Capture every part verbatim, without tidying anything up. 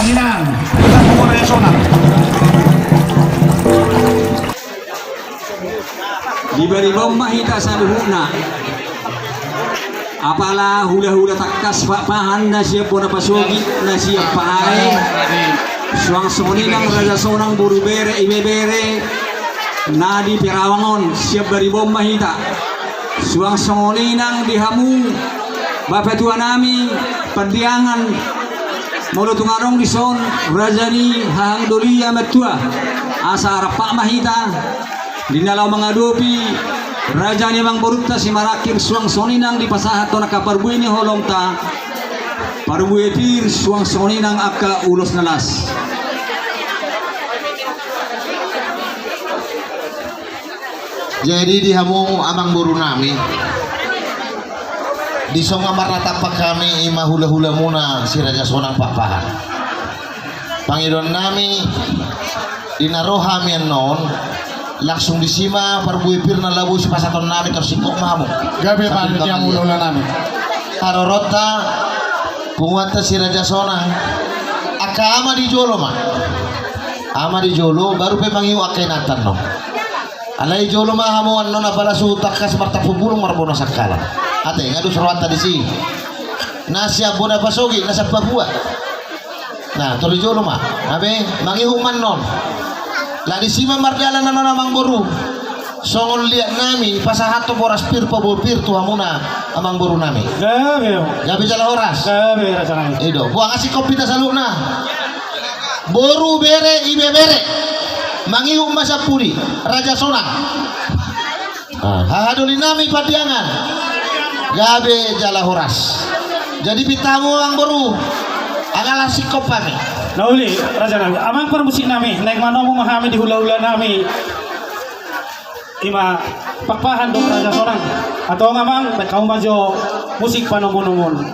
Inang. Dibari bom ma hita saluhutna. Apala hula-hula tangkas Pakpahan na siap bona pasogit na siap pahae. Suang songon i nang raja sonang boru bere ibebere na di Perawang on siap bari bom ma hita. Suang songon i nang di hamu bapatuanami Pandiangan. Molo tung adong dison raja ni hahang doli ama tua asa rap ma hita. Di na laho mangadopi raja ni amang borunta Simarangkir suang songon i nang dipasahat tu angka parbue ni holongta. Parbue pir suang songon i nang angka ulos na las. Jadi di hamu amang borunami, di songon marnatap hami ima hula-hulamuna si raja sonang Pakpahan. Pangidoannami di na ro hami annon, langsung disi ma parbue pir na laho sipasahatonnami tarsingkop ma hamu. Gabe. Sambil ma di hamu hula-hulanami. Haroronta punguanta si raja sonang. Angka ama di jolo ma. Ama di jolo baru pe mangihut angka inanta annon. Alai jolo ma hamu annon apala suhut tangkas martampuk bulung marbona sangkala. Ate nga dos rohanta disi. Na siap bona pasogit na siap pabuat. Na tor di jolo ma. Gabe mangihut ma annon. Lah disi ma mardalan annon amang boru. Songon liatnami pasahathon boras pir parbue pir tu hamuna amang borunami. Gabe. Gabe jala horas. Gabe rajanami. Ido buang asik kopi ta saluhutna. Boru bere ibebere. Mangihut ma sampuli raja sonang. Hahadolinami Pandiangan. Gabe jala horas. Jadi pinta hamu amang boru. Angala singkop hami. Na uli rajanami amang parmusiknami naeng manomu ma hami di hula-hulanami. Ima Pakpahan dohot raja sonang. Antong amang baen hamu ma jo musik panomu-nomuon.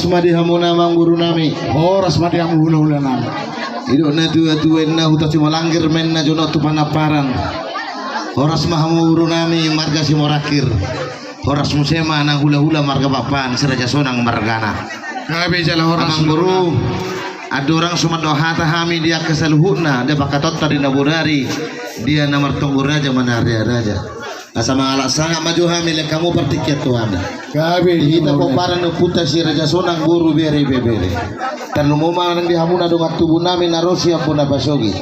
Ma di hamuna amangboru nami. Horas ma di hamu hulahula nami. Didok na tuatua, inna huta Simalangkir ma inna jonok tu Panamparan. Horas ma hamu boru nami marga Simorangkir. Horas muse ma nang hulahula marga Pakpahan, si Raja Sonang margana. Gabe jala horas. Amangboru, andorang so mandok hata hami di angka saluhutna, dapot hataonta di na bodari, dia na martonggo raja manarea raja. Asa mangalap sangap ma jo hami, lehon hamu partingkian tu hami. Gabe. Di hita pomparan ni ompunta si Raja Sonang, boru, bere, ibebere. Tarlumobi ma nang di hamuna dongan tubu nami na ro sian bona pasogit.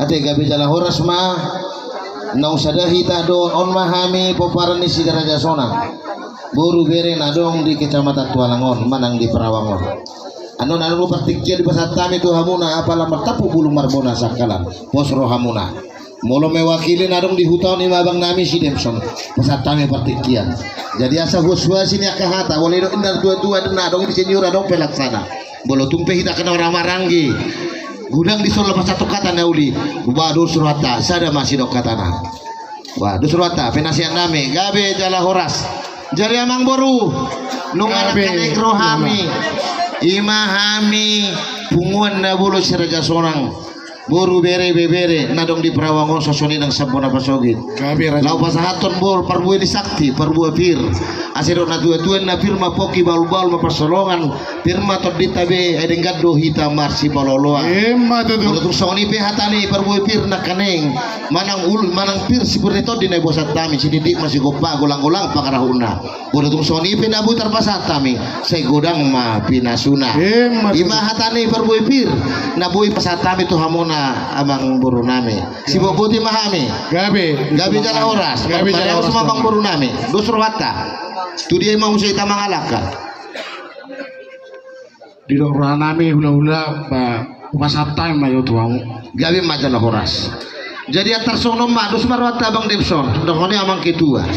Ate, gabe jala horas ma. Naung sada hita do on ma hami pomparan ni si Raja Sonang, boru, bere na adong di Kecamatan Tualang on manang di Perawang on. Annon, annon partingkian dipasahat hami tu hamuna, apala martampuk bulung marbona sangkalan, pos rohamuna. Molo mewakili na adong di huta on, i ma abang nami si Demson, pasahat hami partingkian. Jadi asa huas-huasi ni angka hata, molo didok inna tuatua, na adong di senior adong pelaksana. Molo tung pe hita angka na marhahamaranggi, godang di son laho pasahathon hata na uli, ba dos rohanta, sada ma sidok hatana. Ba dos rohanta, penasehat nami, gabe jala horas. Jadi amangboru, nunga nangkaning ro hami, i ma hami punguan na bolon si Raja Sonang, boru, bere, ibebere na adong di Perawang on, songon i nang sian bona pasogit. Gabe, Raja. Laho pasahathon bolo parbue ni sakti, parbue pir. Asa didok na tuatua, na pir ma pongki, bahulbahul ma pansalongan, pir ma tondinta be, ai denggan do hita marsipaolooloan. Ima tutu. Molo tung songon i pe hata ni parbue pir nangkaning, manang ul-, manang pir sipir ni tondi na iboasan hami, sitindik ma sigompa, golanggolang pangarahutna. Molo tung songon i pe na boi tarpasahat hami, sai godang ma pinasuna. Ima tutu. I ma hata ni parbue pir na boi pasahat hami tu hamuna amangboru nami. Sibotboti ma hami. Gabe. Gabe jala horas. Gabe jala horas ma amangboru nami. Dos rohanta. Tu dia ma muse hita mangalangka? Didok roha nami hulahula, ba, hupasahat hami ma jo tu hamu. Gabe ma jala horas. Jadi antar songon on ma, dos ma rohanta abang Demson, dohot ni amang ketua.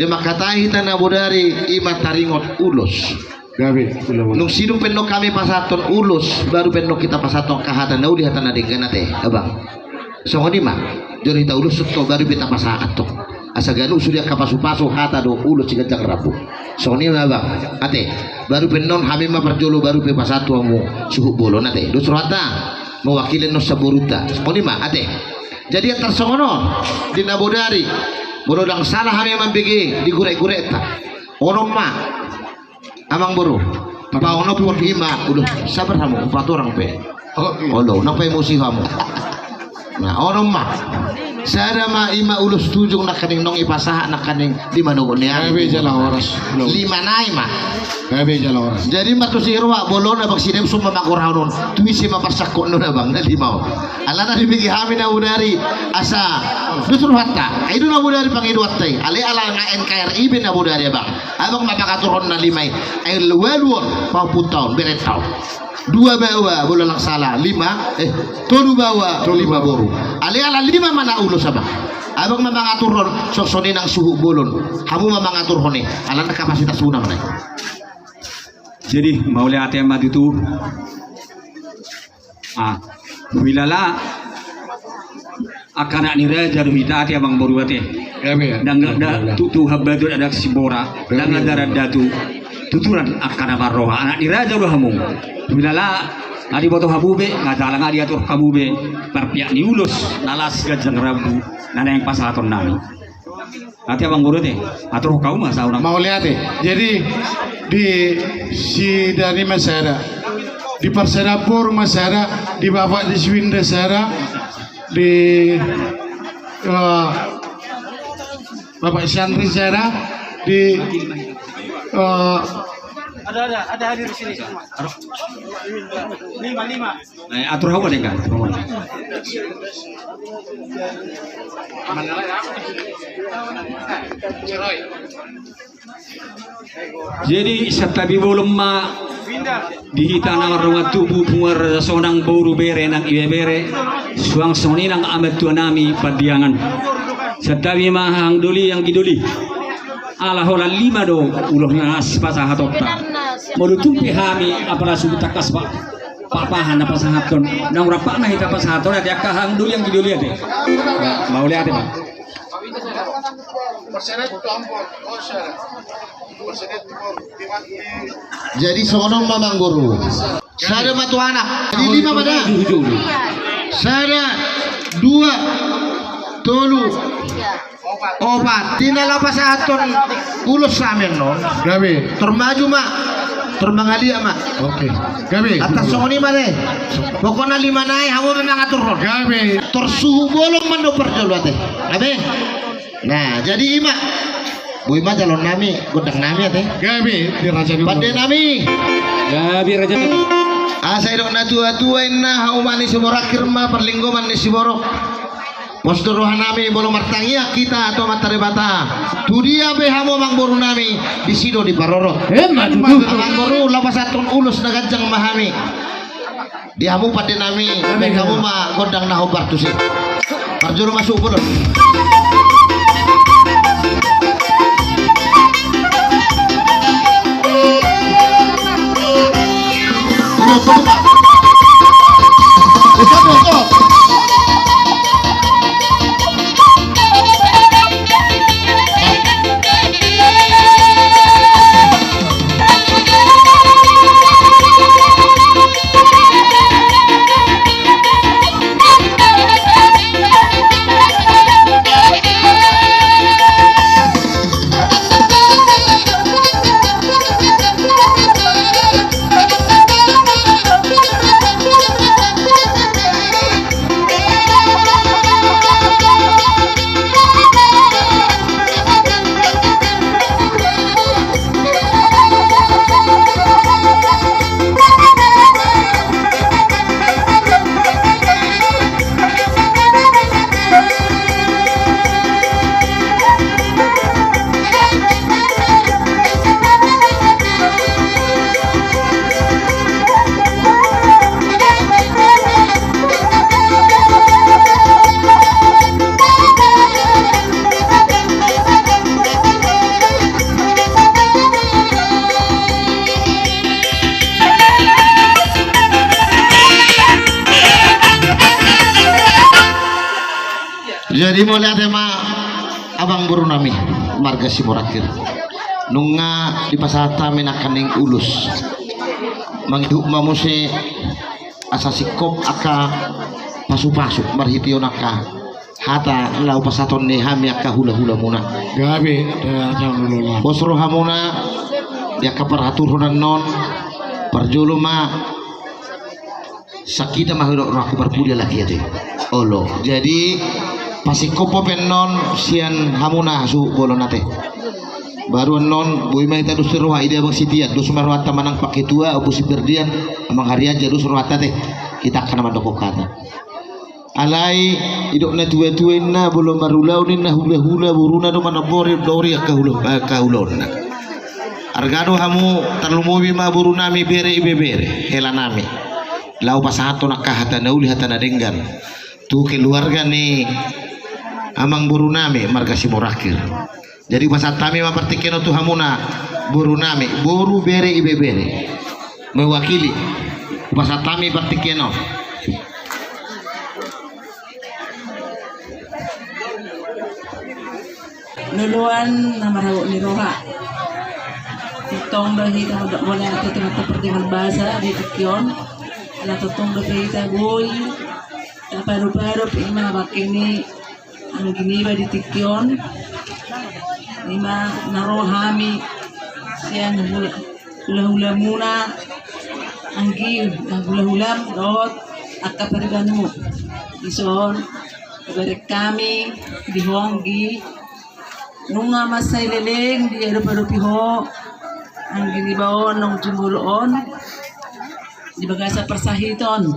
Dia mangkatai hita na bodari, i ma taringot ulos. Gabe, hulahula. Nung sidung pe annon hami pasahathon ulos, baru pe annon hita pasahathon angka hata na uli, hata na denggan, ate, abang. Songon i ma, jolo hita uloshon, baru pe tapasahat, asa ganup sude angka pasupasu, hata dohot ulos siganjang rambu. Songon i ma abang, ate, baru pe annon hami ma parjolo, baru pe pasahat tu hamu suhut bolon, ate. Dos rohanta, mewakili annon sian borunta. Songon i ma, ate. Jadi antar songon on, di na bodari, molo ndang sala hami mambege di gurek-gurekta. On ma. Amangboru, paonomhon i ma, ulos, sabar hamu, patorang pe. Oh, iya. Olo, nang pe emosi hamu. Nah, on ma. Sada ma i ma ulos tujung nangkaning naung dipasahat nangkaning di manogot ni ari. Gabe jala horas. Lima nai ma. Gabe jala horas. Jadi martusi roha, bolon abang si Demson ma mangkorahon on. Tu ise ma parsangkotna on abang, na lima on. Alana dibege hami na bodari, asa dos rohanta. Ai do na bodari pangidoanta i. Alai ala nga N K R I be na bodari abang. Abang ma mangaturhon na lima i. Ai ualu on pahompunta on, berenta on. Dua baoa, molo ndang sala, lima, eh, tolu baoa, tolu, lima baoa, boru. Alai ala lima ma na ulos abang. Abang ma mangaturhon, songon i nang suhut bolon. Hamu ma mangaturhon i, alana kapasitas unang nai. Jadi, mauliate ma tutu. Ah, huilala angka anak ni raja do hita, ate, amangboru, ate. Ndang da tutu hambatu adat Simbora, ndang da randatu tuturan angka na marroha, anak ni raja do hamu. Huilala nga diboto hamu be, nga jala nga diatur hamu be, parpiak ni ulos na las ganjang rambu na naeng pasahaton nami. Ate, amangboru, ate, atur hamu ma saunang. Mauliate. Jadi di si Dani ma sada, di Parsada Boru ma sada, di Bapak di Siwinda sada, di, eh, Bapak Siantri sada, di, eh, ada, ada, ada hadir di sini. Lima, lima. Eh, atur hamu ma denggan. Jadi santabi bolon ma di hita na mardongan tubu, punguan Raja Sonang, boru, bere nang ibebere, suang songon i nang amang tua nami Pandiangan. Santabi ma hahang doli, anggi doli. Ala holan lima do ulos na sipasahatonta. Molo tung pe hami apala suhut tangkas pa Pakpahan na pasahathon, naung rap na hita pasahathon, ate, angka hahang doli, anggi doli, ate. Mauliate ma. Jadi songon on ma amangboru. Sada ma tu anak. Jadi lima ma da. Sada, dua, tolu, opat. Di na laho pasahathon ulos hami annon. Gabe. Tor maju ma. Tor mangaliat ma. Oke. Gabe. Atas songon i ma da. Pokokna lima nai hamu do na mangaturhon. Gabe. Tor suhut bolon ma do parjolo ate. Gabe. Nah, jadi i ma. Boi ma jaloon nami, gondang nami ate. Gabe, di raja dulu. Pande nami. Gabe, raja dulu. Asa didok na tua-tua inna, hauma ni Simorangkir ma parlinggoman ni siborok. Pos do roha nami molo martangiang hita tu Amanta Debata. Tu dia pe hamu amangboru nami, disi do diparorot. Emma tutu. Amangboru, laho pasahathon ulos na ganjang ma hami. Di hamu pande nami, baen hamu ma gondang na hombar tusi. Parjolo ma suhut bolon. Jadi mauliate ma amangboru nami marga Simorangkir. Nunga dipasahat hami nangkaning ulos. Mangihut ma muse asa singkop angka pasu-pasu marhitehon angka hata laho pasahaton ni hami angka hula-hulamuna. Gabe, da, da, da, da. Pos rohamuna di angka parhaturhon annon, parjolo ma sangkita ma hudok rohangku parpudi alai ate. Olo. Jadi pasingkop pe annon sian hamuna suhut bolon ate. Baru annon boi ma hita dos roha, i da Abang Sitian, dos ma rohanta manang Pak Ketua, Ompu Siperdian, Amang Harianja, dos rohanta ate. Hita angka na mandok hata. Alai didok na tua-tua inna, molo marulaon inna hula-hula, boruna do manambori, dori angka hula, angka ulaonna. Arga do hamu tarlumobi ma boru nami, bere ibebere, hela nami. Laho pasahathon angka hata na uli, hata na denggan tu keluarga ni amangboru nami marga Simorangkir. Jadi hupasahat hami ma partingkian on tu hamuna boru nami, boru, bere ibebere. Mewakili, hupasahat hami partingkian on. Loloan na marhabot ni roha. Tongtong do hita mandok mauliate tu Tuhanta pardenggan basa di tingki on. Ala tongtong dope hita boi taparup-arup ima bangke ni anggi niba di tingki on. Ima na ro hami sian hula-, hula-hulamuna, anggi, hula-hulam dohot angka paribanmu. Dison tabereng hami di ho anggi, nunga mansai leleng diadop-adopi ho anggi niba on naung jumolo on di bagasan parsahiton.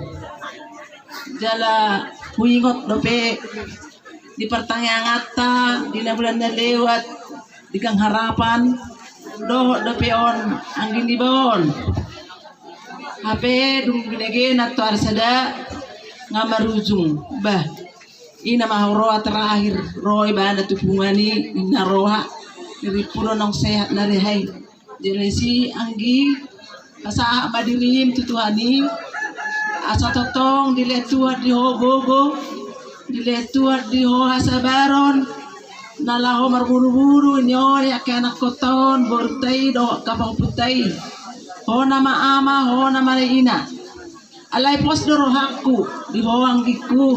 Jala huingot dope di partangianganta di na bulan na lewat di Gang Harapan, dohot dope on anggi niba on. Hape dung binege na toar sada nga marujung, bah, i nama roha terakhir, roha ibana tu punguan i, inna roha, rimpuna naung sehat na rehai. Jadi si anggi, pasahat ma dirim tu Tuhan i, asa tongtong dilehon Tuhan di ho gogo, dilehon Tuhan di ho hasabaron, na laho marburu-buru nion angka anakkonta on, borunta i dohot angka pahompunta i. Ho nama ama, ho nama ina. Alai pos do rohangku di ho anggingku.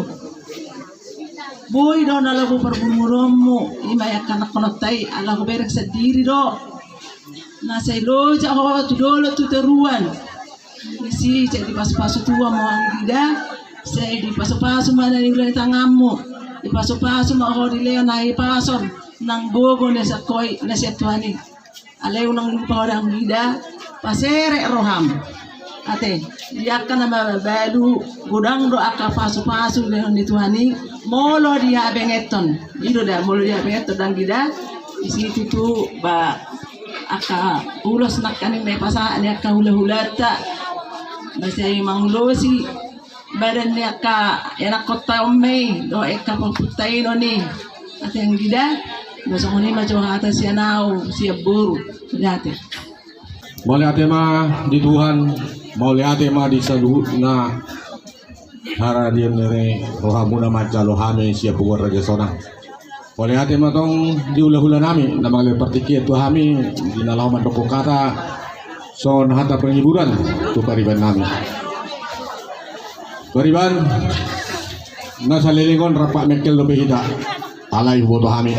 Boi do na laho parburu-buruonmu, i ma angka anakkonta i, ala hubereng sandiri do. Na sai loja ho tu dolok tu toruan. Disi sai dipasu-pasu Tuhan ma ho anggida, sai dipasu-pasu ma na niula ni tanganmu, dipasu-pasu ma ho dilehon hahipason nang gogo na sian ho i, na sian Tuhan i. Alai unang lupa ho da anggida, paserep roham. Ate, di angka na mabalu, godang do angka pasu-pasu dilehon ni Tuhan i, molo dihabengeton. I do da, molo dihabengeton da anggida, disi tutu ba angka ulos nangkaning na dipasahat ni angka hula-hulanta. Ba sai mangulosi badan ni angka anakkonta on ma i, dohot angka pahompunta i non i. Ate anggida, ba songon i ma jo hata sian ahu, sian boru. Ate. Mauliate ma di Tuhan, mauliate ma di saluhutna haradian ni rohamuna manjalo hami sian punguan Raja Sonang. Mauliate ma tong di hula-hula nami na mangalehon partingkian tu hami di na laho mandok hata songon hata penghiburan tu pariban nami. Pariban, na saleleng on rap mengkel dope hita, alai huboto hami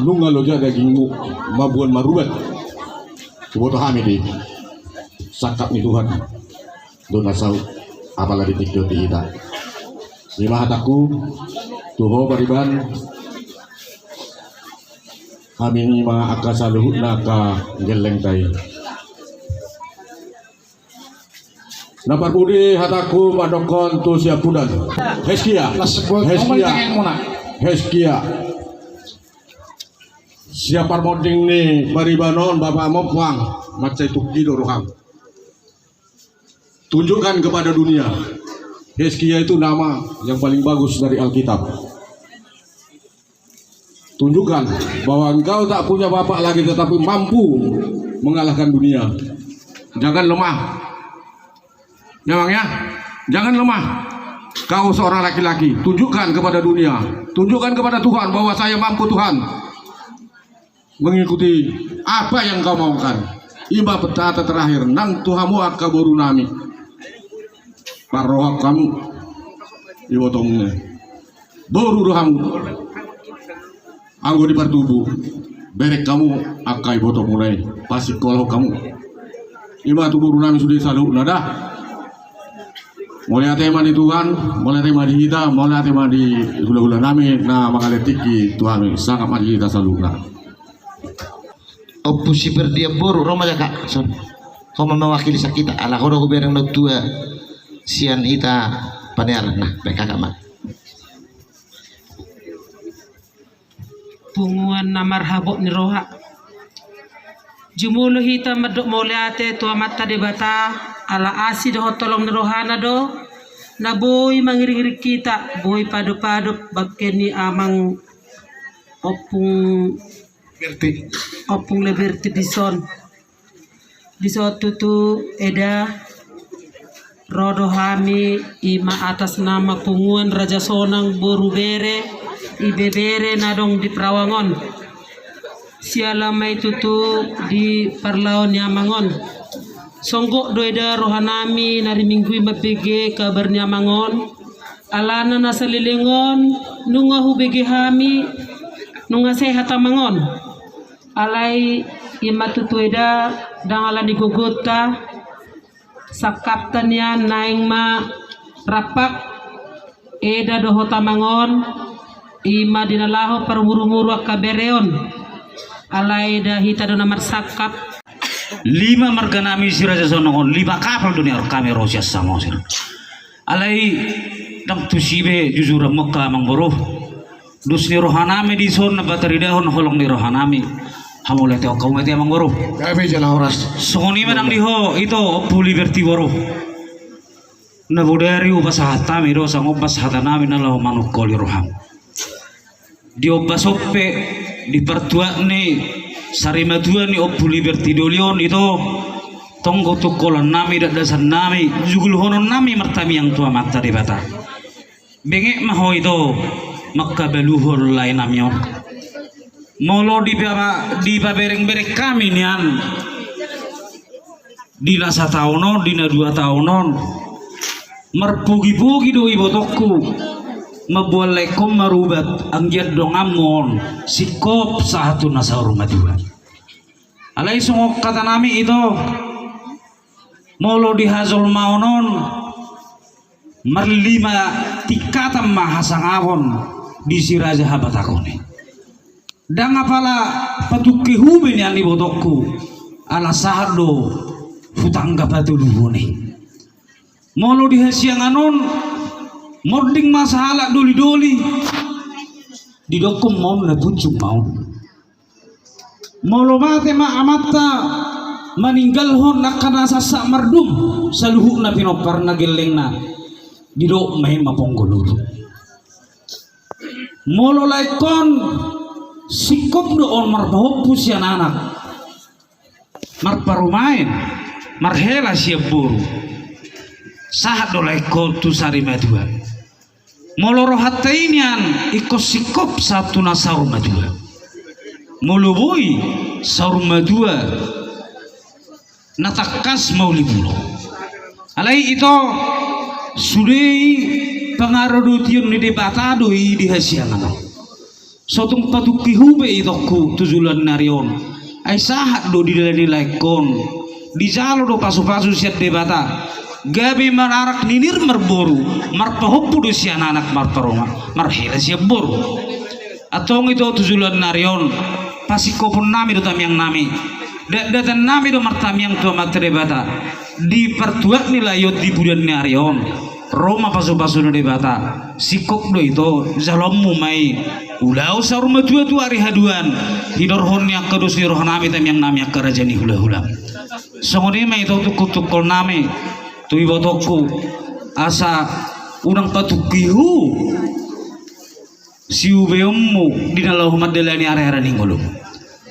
nunga loja dagingmu mamboan marubat. Huboto hami di sangkap ni Tuhan do na saut, apala di tingki on di hita. I ma hatangku tu ho pariban, hami i ma angka saluhutna angka gellengta i. Na parpudi hatangku mandokkon tu siampudan. Heskia. Las buat Heskia. Ngomong dengan muna. Heskia. Sian parmonding ni pariban on, Bapak Mompang, mansai tungki do roham. Tunjukkan kepada dunia. Hizkia itu nama yang paling bagus dari Alkitab. Tunjukkan bahwa engkau tak punya bapak lagi, tetapi mampu mengalahkan dunia. Jangan lemah. Ya, Bang, ya. Jangan lemah. Kau seorang laki-laki. Tunjukkan kepada dunia. Tunjukkan kepada Tuhan bahwa saya mampu, Tuhan. Mengikuti apa yang kau maukan. I ma hata terakhir nang tu hamu angka boru nami. Parrohahon hamu ibotomuna i. Boru do hamu. Anggo di partubu, bereng hamu angka ibotomuna i. Pasingkolhon hamu. I ma tu boru nami sude saluhutna da. Mauliate ma di Tuhan, mauliate ma di hita, mauliate ma di hulahula nami na mangalehon tingki tu hami, sangkap ma di hita saluhutna. Ompu Siperdian boru, ro ma jala, son. Ho ma mewakili sian hita, ala ho do hubereng natua sian hita panearan, nah, bereng hamu ma. Punguan na marhabot ni roha. Jumolo hita mandok mauliate tu Amanta Debata, ala asi dohot holong ni rohana do na boi mangiring-iring hita, boi paadop-adop bangke ni amang Ompung Liberti. Ompung Liberti dison. Dison tutu, eda, ro do hami, i ma atas nama punguan Raja Sonang, boru, bere, ibebere na adong di Perawang on. Siala ma i tutu di parlao ni amang on. Songgop do, eda, roha nami na di minggu i mambege kabar ni amang on. Alana na saleleng on nunga hubege hami, nunga sehat amang on. Alai i ma tutu, eda, ndang ala ni gogonta, sangkapta nian naeng ma rampak, eda, dohot amang on, i ma di na laho parmuru-muru angka bere on. Alai eda, hita do na marsangkap. Lima marga nami si Raja Sonang on, lima kapal do niarhon hami ro sian Samosir. Alai ndang tusi be jujuran muna amang boru. Dos ni roha nami dison na pataridahon holong ni roha nami. Hamauliateon hamu ma ate amang boru. Gabe jala horas. Songon i ma nang di ho ito Ompu Liberti boru. Na bodari hupasahat hami do sangombas hata nami na laho manungkoli roham. Di ombas on pe, di partuat ni sarimatua ni Ompu Liberti doli on ito, tonggo tungkolan nami, dakdasan nami, jugulhonon nami martamiang tu Amanta Debata. Benget ma ho ito, mangkabaluhon lae nami on. Molo dipa-, dipaberengbereng hami nian di na sataon on, di na dua taon on, marpogipogi do ibotongku mamboan laengkon marubat anggiat donganmu on singkop sahat tu na saur matua. Alai songon hata nami ito, molo di hajolmaon on, marlima tingkatan ma hasangapon di si Raja Habatahon i. Ndang apala patungke hube nian ibotongku, ala sahat do hutangga patoluhon i. Molo di hasiangan on, monding ma sahalak dolidoli, didokkon ma on na punjung ma on. Molo mate ma amanta maninggalhon angka na sassak mardum, saluhutna pinomparna gellengna, didok ma i ma ponggo lulu. Molo laengkon singkop do on marpahompu sian anak, marparumaen, marhela sian boru, sahat do laengkon tu sari matua. Molo rohanta i nian ingkon singkop sahat tu na saur matua. Molo boi saur matua, na tangkas ma uli pulo. Alai ito, sude i pangaradotaion ni Debata do i di hasiangan on. So tung patungke hube itongku tu joloan ni ari on, ai sahat do didalani laengkon, dijalo do pasupasu sian Debata, gabe maranak ninir marboru, marpahompu do sian anak, marparuma, marhela sian boru. Antong ito tu joloan ni ari on, pasingkopon nami do tamiang nami, datdatan nami do martamiang tu Amanta Debata, di partuat ni lae on di bulan ni ari on, ro ma pasupasu ni Debata, singkop do ito jaloonmu ma i, ulaon saur matua tu ari haduan, hinorhon ni angka dos ni roha nami tamiang nami angka raja ni hulahula. Songon i ma ito tungkoltungkol nami tu ibotongku, asa unang patungke hu siubeonmu di na laho mandalani arahara ni ngolu.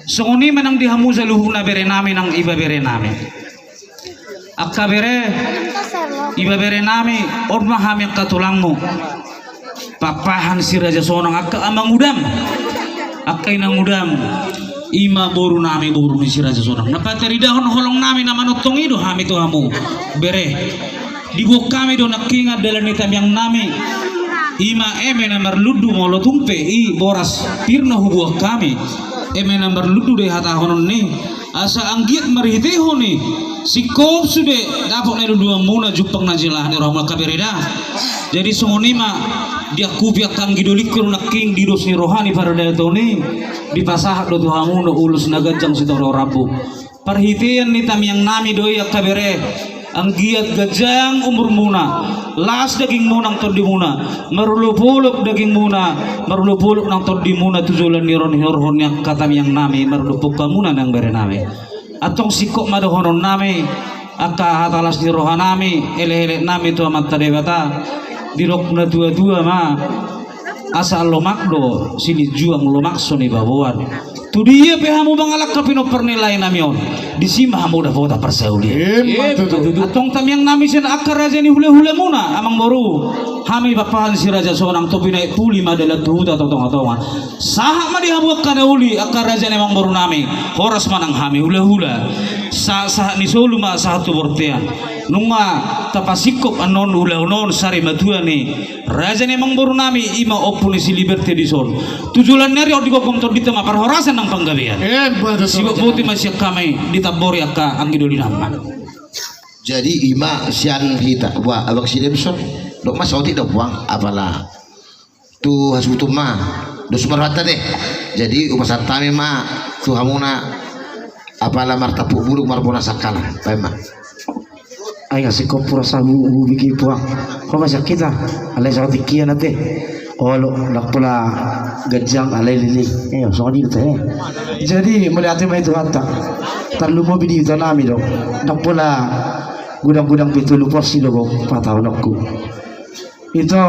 Songon i ma nang di hamu saluhutna bere nami nang ibebere nami. Angka bere, ibebere nami, on ma hami angka tulangmu. Papahan si Raja Sonang, angka amangudam, angka inangudam, i ma boru nami, boru ni si Raja Sonang. Na pataridahon holong nami na manongtong i do hami tu hamu, bere. Diboan hami do nangkin andalan ni tamiang nami, i ma eme na marlundu, molo tung pe i boras pir na huboan hami, eme na marlundu do i hatahonon ni, asa anggiat marhitehon i singkop sude dapot na niluluanmuna, jumpang na jala ni rohamuna, angka bere da. Jadi songon i ma, diangkupi angka anggi dolingku nangkin di dos ni roha ni paradaton i, dipasahat do tu hamuna ulos na ganjang sitorop rambu. Parhitean ni tamiang nami do i, angka bere, anggiat ganjang umurmuna, las dagingmuna nang tondimuna, marolopolop dagingmuna, marolopolop nang tondimuna tu joloan ni ari on, hinorhon ni angka tamiang nami, mardophon hamuna nang bere nami. Antong singkop ma dohonon nami, angka hata las ni roha nami, elek-elek nami tu Amanta Debata, didok na tuatua ma, asa lomak do silinjuang, lomak so nibaboan. Tu dia pe hamu mangalangka pinompar ni lae nami on, disi ma hamu dapotan parsaulian. Emma tutu. Antong tamiang nami sian angka raja ni hulahulamuna, amangboru, hami papahan si Raja Sonang, topi na i puli ma dalan tu huta tu tongatonga. Sahat ma di hamu angka na uli, angka raja ni amangboru nami, horas ma nang hami hulahula. Sa-, sahat ni solu ma sahat tu bontean. Nunga tapasingkop annon ulaon on sari matua ni raja ni amangboru nami, i ma Ompu ni Silibarti dison. Tu joloan ni ari on digomgom tondinta ma parhorasan nang panggabean. Emma tutu. Sibotboti ma sian hami, ditambori angka anggi doli nama. Jadi i ma sian hita, wah, abang Silemson, dok ma saotik do buang, apala tu hasuhuton ma, dos ma rohanta deh. Jadi hupasahat hami ma tu hamuna, apala martampuk bulung marbona sangkala, baen ma. Ai nga singkop pura sabu ubi ki puang. Ho ma sian hita, alai saotik hian ate. Olo, ndang pola ganjang alai lili. Eh, songon i do te, eh. Jadi mauliate ma i tu Tuhanta. Tarlumobi di ito nami do. Ndang pola gudang-gudang pitolu pos i do, bo, patahononku. Ito,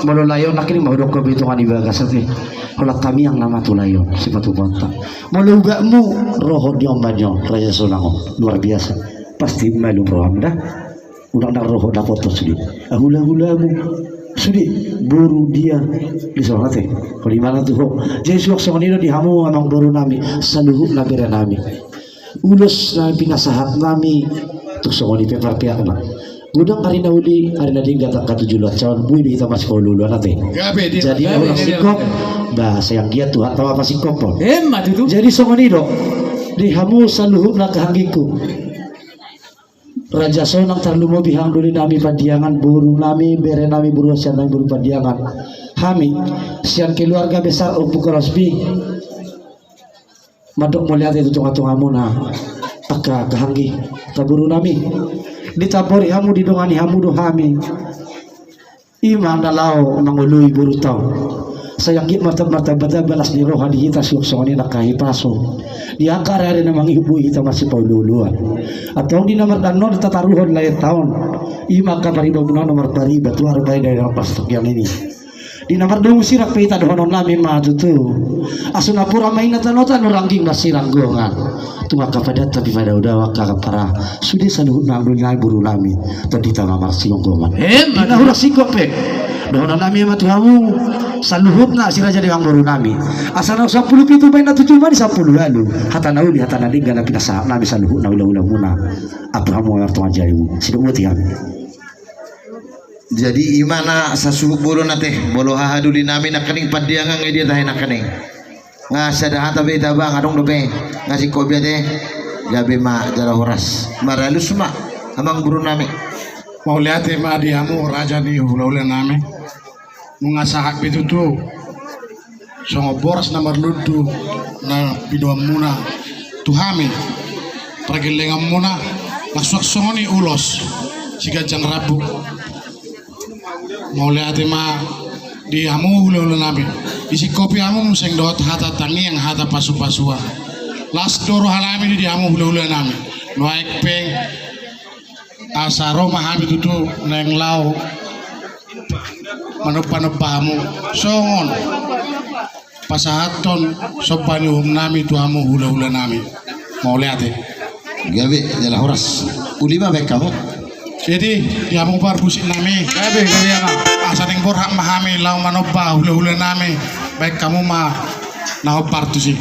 molo lae on nangkin ma hudok ho, bitongan i bagas ate. Holan tamiang nama tu lae on, sipatupaonta. Molo ubatmu, ro ho di ombas ni on, Raja Sonang on, luar biasa. Pasti malum roham da. Unang ndang ro ho dapothon sude. Hulahulamu. Sude boru dia di songon i ate. Ho di mana tu ho. Jadi suang songon i do di hamu amangboru nami, saluhutna bere nami. Ulos na pinasahat nami, tung songon i pe parpeakna. Godang ari na uli, ari na denggan angka tu joloan on, boi do hita masipaolooloan ate. Jadi na hurang singkop, ba sai anggiat Tuhanta ma pasingkophon. Emma tutu. Jadi songon i do di hamu saluhutna angka anggingku. Raja Sonang, tarlumobi hang doli nami Pandiangan, boru nami, bere nami, boru sian nami boru Pandiangan. Hami sian keluarga besar Ompu Krosby mandok mauliate tu tongatongamuna angka anggi, angka boru nami. Ditampori hamu, didongani hamu do hami. I ma na laho mangoloi borunta on. Sai anggiat marta-, martambatamba las ni roha di hita suang songon i angka hipaso. Di angka ari-ari na mangihut boi hita masipaolooloan. Antong di na mardalan on tataruhon lae taon. I ma angka paribanmuna na marpariban tu ari baen daerah Pastokian i. Di na mardomu sirang pe hita dohonon nami ma tutu. Asa napuran ma inna tano-tano, rangging ma siranggongan. Tung angka padan tapi padao-dao angka ampara. Sude saluhutna anggi nami boru nami. Tondinta ma marsigomgoman. Emma tutu. Di na hurang singkop pe, dohonon nami ma tu hamu saluhutna si raja ni amangboru nami. Asa na sampulu pitu baen na tujuh ma di sampulu ualu. Hata na uli, hata na denggan na pinasahat nami saluhutna hula-hulamuna. Atur hamu ma martonga jarimu. Sidok boti hami. Jadi i ma na sasuhut bolon ate, molo hahadoli nami nangkining Pandiangan, nga dia tahe nangkining. Nga sada hata be hita ba, nga adong dope, nga singkop be ate. Gabe ma jala horas. Maralus ma amangboru nami. Mauliate ma di hamu raja ni hula-hula nami. Nunga sahat be tutu songon boras na marlundu na pinoanmuna tu hami, pargellenganmuna, na suang songon i ulos siganjang rambu. Mauliate ma di hamu hula-hula nami. Disingkopi hamu muse dohot hata tangiang, hata pasu-pasuan. Las do roha nami di hamu hula-hula nami. Nuaeng pe asa ro ma hami tutu naeng laho manomba-nomba hamu songon pasahathon somba ni uhum nami tu hamu hula-hula nami. Mauliate. Gabe jala horas. Uli ma baen hamu. Jadi di hamu parbusik nami. Gabe, gabe, ama. Asa naeng borhat ma hami laho manomba hula-hula nami. Baen hamu ma na hombar tusi.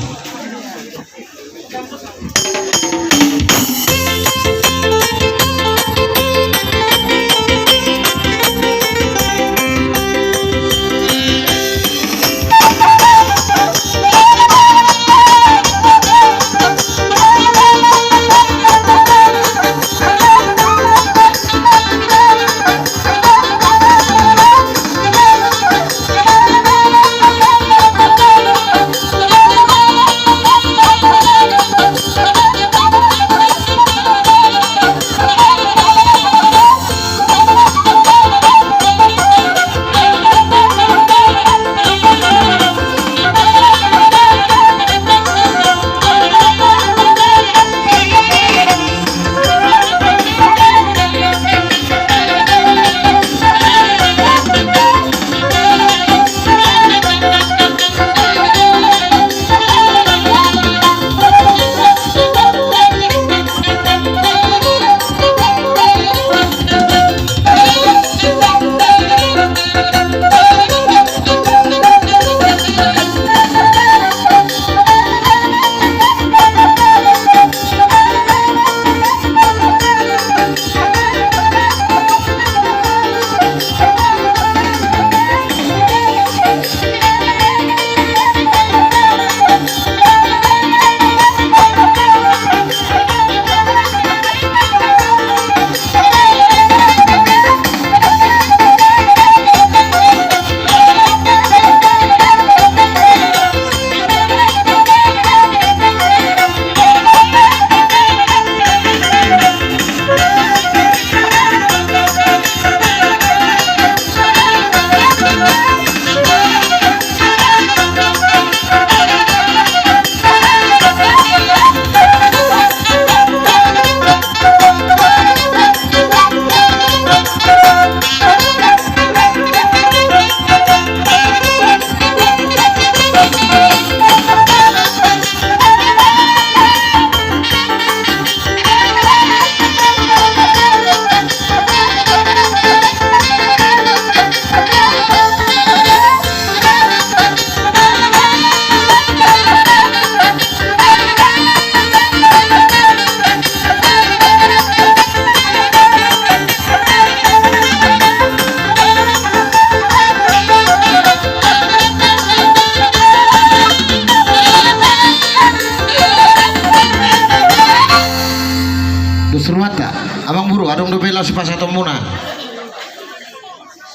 sipasahatonmuna.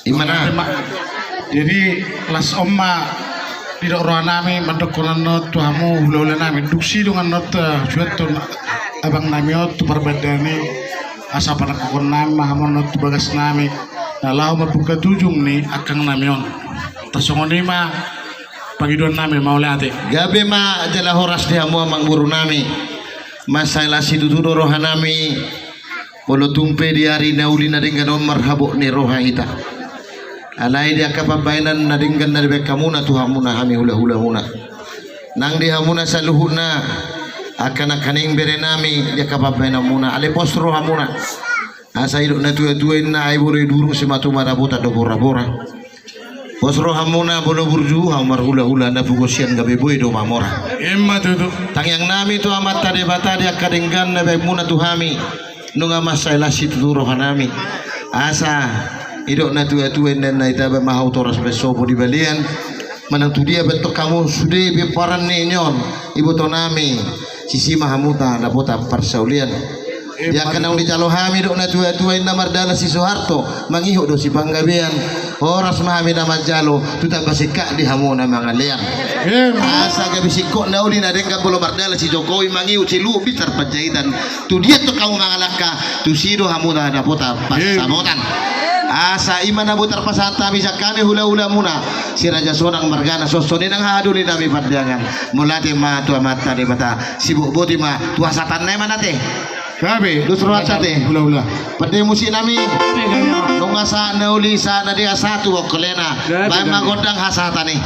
Ima na. Jadi las on ma didok rohanami mandokkon annon tu hamu hulahula nami. Dung sidung annon, eh, suanton abang nami on tu parbandaan i, asa panangkokon nami ma hamu annon tu bagas nami na laho mambuka tujung ni angkang nami on. Tarsongon i ma pangidoan nami, mauliate. Gabe ma jala horas di hamu amangboru nami. Mansai las situtu do rohanami. Molo tung pe di ari na uli na denggan on marhabot ni roha hita. Alai di angka pambahenan na denggan na dibahen hamuna tu hamuna hami hulahulamuna. Nang di hamuna saluhutna angka nangkaning berenami di angka pambahenanmuna. Alai pos rohamuna. Asa didok natuatua inna ai boi do duru simatu marabotan do borabora. Pos rohamuna molo burju hamu marhulahula na pogos sian gabe boi do mamora. Ima tutu. Tangiang nami tu Amanta Debata di angka denggan na baenmuna tu hami. Nunga mansai las situtu rohanami. Asa didok natuatua inna na ita ba ma hau toras ba sopo di balian. Manang tu dia ba tong hamu sude be paranne ni on. Iboto nami. Sisi ma hamuta dapotan parsaulian. Di angka naung dijalo hami didok natuatua inna mardalan si Soeharto, mangihut do si Panggabean. Horas ma hami na manjalo, tu tamba singkat di hamu na mangalean. Asa gabe singkop na uli na denggan molo mardalan si Jokowi mangihut si Luhut Binsar Panjaitan. Tu dia tong hamu mangalangka, tusi do hamuta dapotan pansamotan. Asa ima na boi tarpasahat hami sian hami hulahulamuna. Si Raja Sonang margana songon i nang hahadoli nami Pandeangan. Mauliate ma tu Amanta Debata. Sibotboti ma tu hasahatanna i ma na te. Gabe. Dos rohanta te. Hulahula. Pande musik nami. Nunga sahat na uli sahat na dia sahat tu bongkolena. Baen ma gondang hasahatan i.